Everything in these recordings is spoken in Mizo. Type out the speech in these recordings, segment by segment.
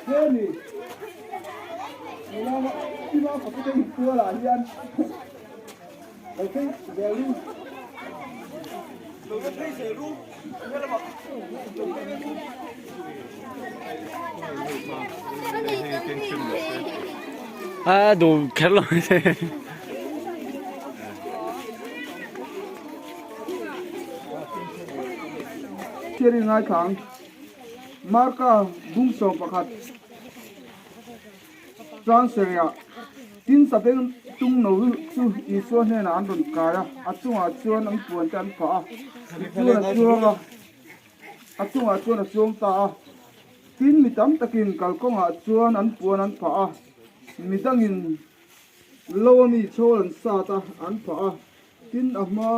Hemi nula ila fakute inpualah hian lo phei zel ru. Lo phei zel ru. A duh kher lo mai se. Thil ngai thang Marka bung 11 Chuan Syria tin sabeng tung no chu Isua hnenah an rawn kai a, a chungah chuan an puan te an phah a, tichuan a chuang a, a chungah chuan a chuang ta a. Tin mi tam takin kalkawngah chuan an puan an phah a, mi dangin lo a mi chhawl an sat a, an phah a. Tin a hma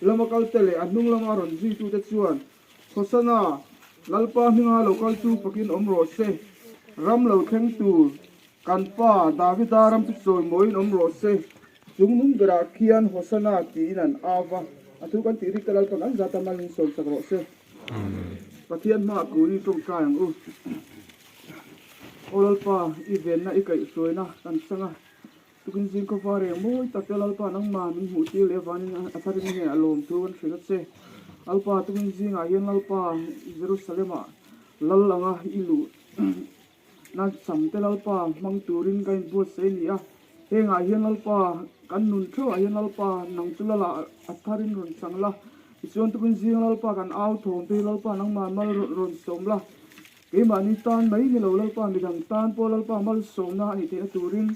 lama kalte leh a hnung lama rawn zuitute chuan Hosana, Lalpa hminga lo kal chu fakin awm rawh se, ram lo thleng tur kan pa Davida ram chu chawimawiin awm rawh se, chung nung berah khian Hosana tiin an au va, a thu kan tih rik te Lalpan an zat a malin sawisak rawh se. Pathian hmaah kuri tawngtai ang u. Aw Lalpa, i venna i kaihhruaina kan chang a. Tukin zing khawpa reng mawi tak te Lalpa nangmah min hmuh tir leh avanin a tharin nge a lawm thu kan hrilh a che. Lalpa tukin zingah hian Lalpa Jerusalem-ah lal anga i luh na cham te Lalpa hmang turin ka inbuatsaih a ni a. Hengah hian Lalpa kan nun theuhah hian Lalpa nang chu Lala a tharin rawn chang la. Tichuan tukin zing Lalpa kan au thawm te hi Lalpa nangmah mal rawn sawm la. Keimahni tan mai ni lo Lalpa midang tan pawh Lalpa malsawmna a nih theihna turin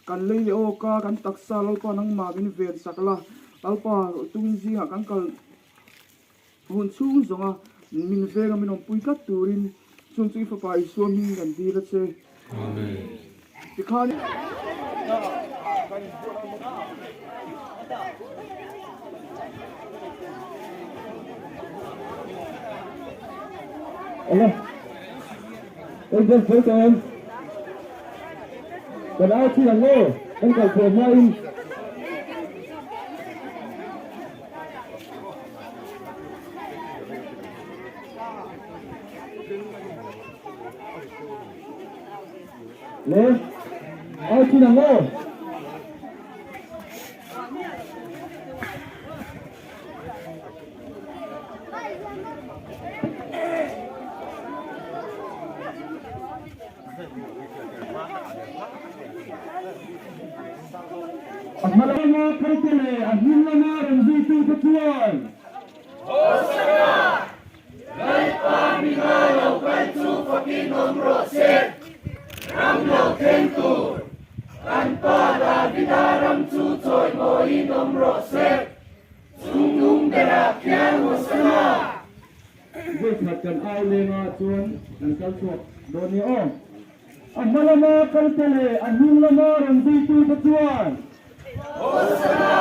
kan lei leh awk a, kan taksa Lalpa nangmah min ven sak la, Lalpa tungin zingah kan kal hun chhung zawnga min venga min awmpui tlat turin chung chu i fapa Isua hming kan dil a che. Amen. Tikhan. Ala kan kal fel tawh em? Kan au thin ang aw, kan kal chhuah hmain. Le, au thin ang aw. A hma lama kalte leh a hnung lama rawn zuitute chuan. Hosana! Lalpa hminga lo kal chu fakin awm rawh se, ram lo thleng tur kan pa Davida ram chu chawimawiin awm rawh se. Chungnung berah khian Hosana! Vawikhat kan au lengah chuan kan kal chhuak dawn nia aw. A hma lama kalte leh a hnung lama rawn zuitute chuan. Hosana!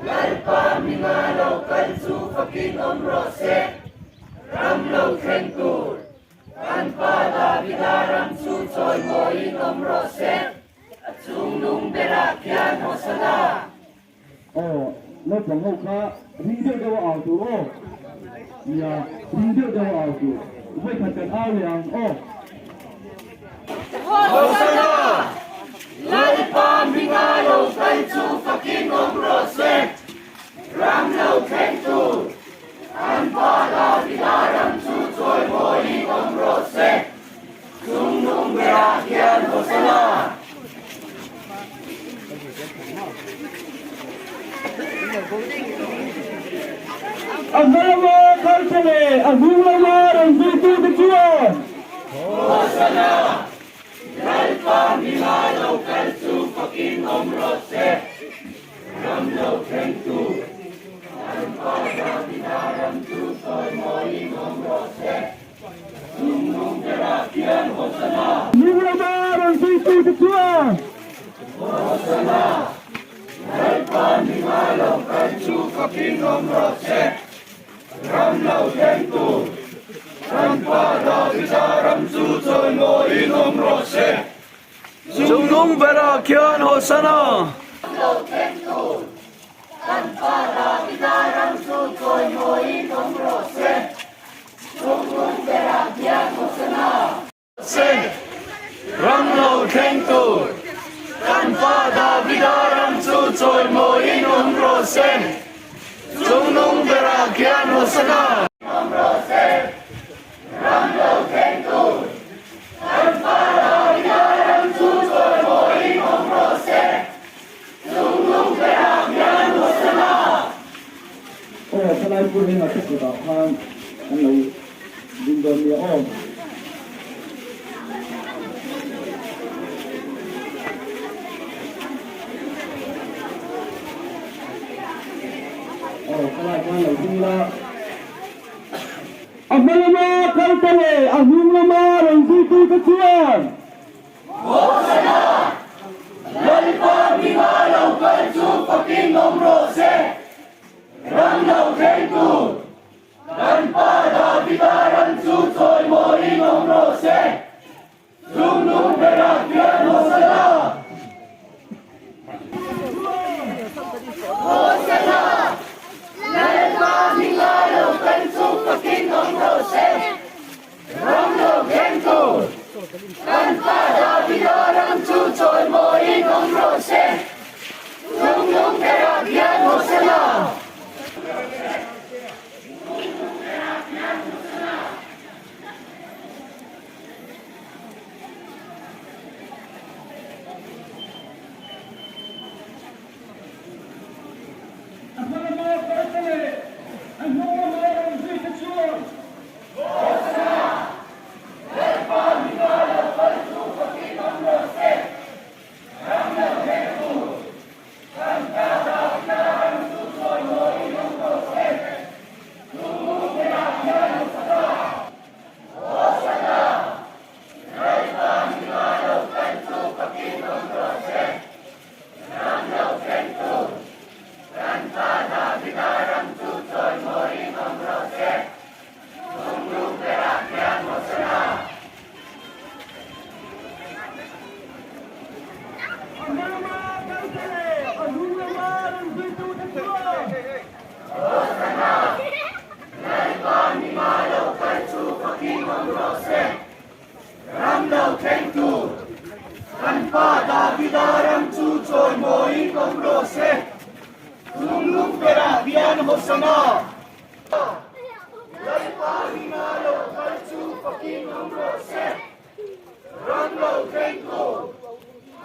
Lalpa hminga lo kal chu fakin awm rawh se, ram lo thleng tur kan pa Davida ram chu chawimawiin awm rawh se, a chungnung berah khian Hosana! Aw, naupang ho kha ring deuh deuh a au tur aw. Nia, ring deuh deuh a au tur. Vawikhat kan au leh ang aw. Hosana! Lalpa hminga lo kal chu fakin awm rawh se, ram lo thleng tur kan Pa Davida ram chu chawimawiin awm rawh se, chungnung berah hian Hosana! A hma lama kal te leh a hnung lama rawn zuitute chuan. Hosana! Lalpa hminga lo kal chu fakin awm rawh se, ram lo thlengtu kan Pa Davida ram chu sawimawiin awm rawh se. Chungnung berah khian Hosana! Hnung lama rawn zuitute chuan. Hosana! Lalpa hminga lo kal chu fakin awm rawh se, ram lo thleng tur kan Pa Davida ram chu chawimawiin awm rawh se. Chungnung berah khian Hosana! Ram lo thleng tur kan Pa Davida ram chu chawimawiin awm rawh se. kan lo ding dawn nia aw. Aw ka lai khan lo ding la. A hma lama kal ta leh a hnung lama rawn zuitu te chuan. Hosana! Lalpa hminga lo kal chu fakin awm rawh se! Ram lo thleng tur kan Pa Davida ram chu chawimawiin awm rawh se! Chungnung berah hian Hosana! Hosana! Lalpa hminga lo kal chu fakin awm rawh se! Ram lo thleng tur kan Pa Davida ram chu chawimawiin awm rawh se! Chungnung berah hian Hosana! A hma lama kalte leh a hnung lama rawn zuite chuan. Hosana! Lalpa hminga lo kal chu fakin awm rawh se! Ram lo thleng tur kan ta Davida ram chu chawimawiin awm rawh se! Chungnung berah hian Hosana! Hosana! Lalpa hminga lo kal chu fakin awm rawh se! Ram lo thleng tur kan Pa Davida ram chu chawimawiin awm rawh se! Chungnung berah hian Hosana! A hma lama kalte leh a hnung lama rawn zuitute chuan. Hosana! Lalpa hminga lo kal chu fakin awm rawh se! Ram lo thleng tur kan Pa Davida ram chu chawimawiin awm rawh se! Chunglung berah hian Hosana! Lalpa hminga lo kal chu fakin awm rawh se! Ram lo thleng tur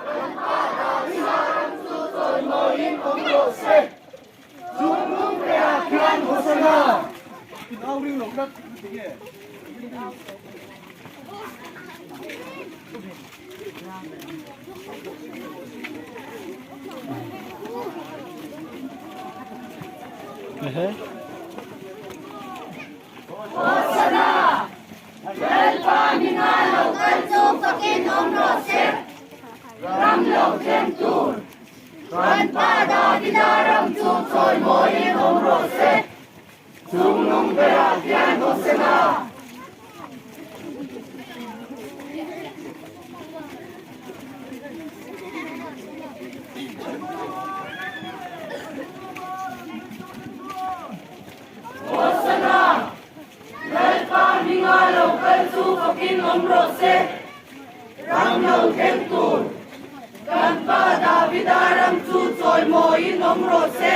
kan Pa Davida ram chu chawimawiin awm rawh se! Chungnung berah khian Hosana! In au ring lo tlat ti nge? Hosana! Lalpa hminga lo kal chu fakin awm rawh se! Ram lo thleng tur Kan Pa Davida ram chu chawimawiin awm rawh se! Chungnung berah hian Hosana! Hosana! Lalpa hminga lo kal chu fakin awm rawh se! Ram lo thleng tur kan Pa Davida ram chu chawimawiin awm rawh se!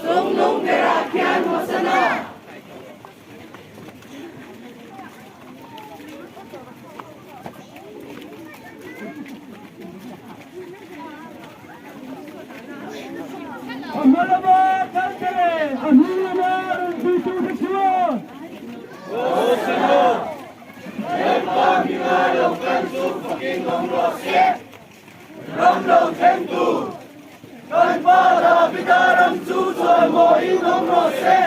Chungnung berah khian Hosana! A hma lama kalte leh a hnung lama rawn zuitute chuan. Hosana! Lalpa hminga lo kal chu fakin awm rawh se! Ram lo thleng tur kan Pa Davida ram chu chawimawiin awm rawh se!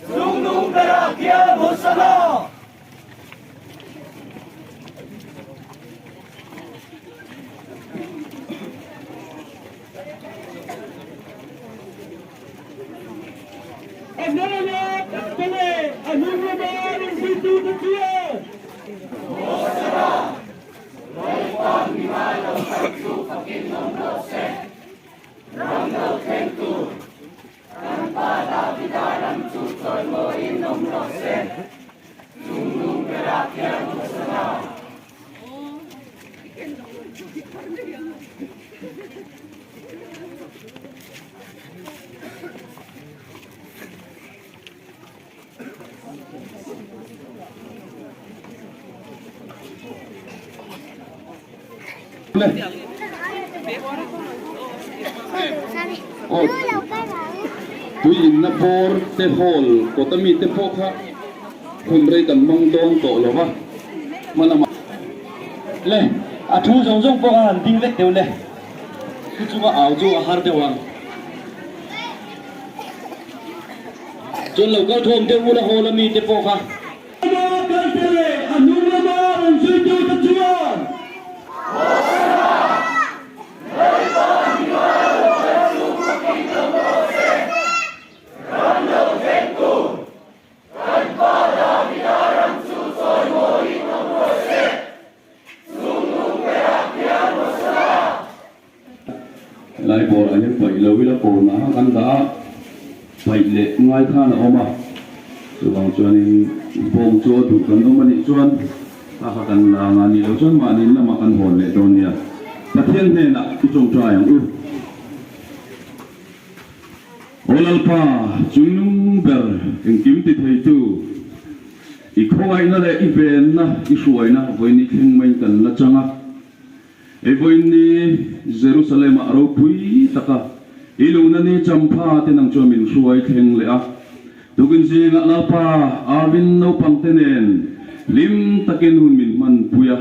Chungnung berah khian Hosana! A hma lama kalte leh a hnung lama rawn zuitute chuan. Hosana! Lalpa hminga lo kal chu fakin awm rawh se! Ram lo thleng tur kan Pa Davida ram chu chawimawiin awm rawh se! Chungnung berah khian Hosana! Aw tui inna bawr te hall kawt ami te pawh kha. Hun rei kan hmang dawn tawh lo va, hma lamah. Le, a thu zawng zawng pawh kha han ding vek deuh le. Thu chunga au chu a har deuh ang. Chuan lo kal thawm deuh ula haw la mite pawh kha. Lama kalte leh a hnung lama rawn zuitute chuan. Hosana! Lalpa hmingah lo kal chu fakin awm rawh se! Ram lo thlengtu kan Pa Davida ram chu chawimawiin awm rawh se! Chung nung berah hian Hosana! Helai bawrah hian paih lo ila pawnah kha kan dah a, paih leh ngai khan a awm a, chuvang chuanin bawng chu a duh kan awm a nih chuan kha kha kan la anga nih loh chuan mahni in lamah kan hawn leh dawn nia. Pathian hnenah i tawngtai ang u. Aw Lalpa, chungnung ber engkim ti theitu, i khawngaihna leh i venna i hruaina vawiin i thleng maiin kan la chang a. Hei vawiin ni Jerusalem-ah ropui taka i luhna ni champha te nang chuan min hruai thleng leh a. Tukin zingah Lalpa Arvin naupangte nen hlim takin hun min hmanpui a.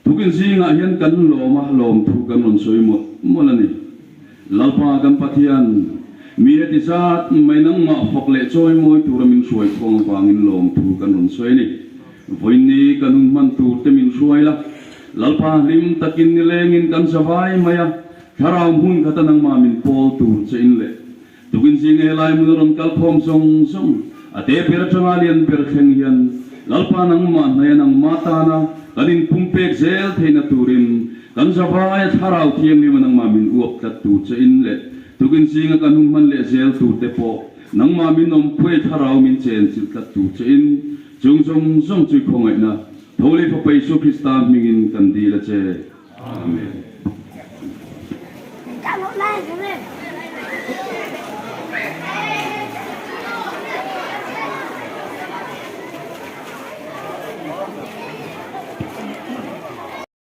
Tukin zingah hian kan lawm a, lawmthu kan rawn sawi mawlh mawlh a ni. Lalpa kan Pathian, mi heti zat mai nangmah fak leh chawimawi tura min hruai khuang avangin lawmthu kan rawn sawi a ni. Vawiinni kan hun hman tur te min hruai la, Lalpa hlim takin nilengin kan zavai mai a, thlarau hmun khata nangmah min pawl tur che in leh tukin zing helai hmun a rawn kal khawm zawng zawng a te ber atanga lian ber thleng hian Lalpa nangmah hnaia nangmah tana kan inpumpek zel theihna turin kan zavai a thlarau thianghlim a nangmah min uap tlat tur che in leh tukin zinga kan hun hman leh zel tur te pawh nangmah min awmpui thlarau min chenchilh tlat tur che in Chung zawng zawng chu i khawngaihna Tho leh Fapa Isua Krista hmingin kan dil a che. Amen.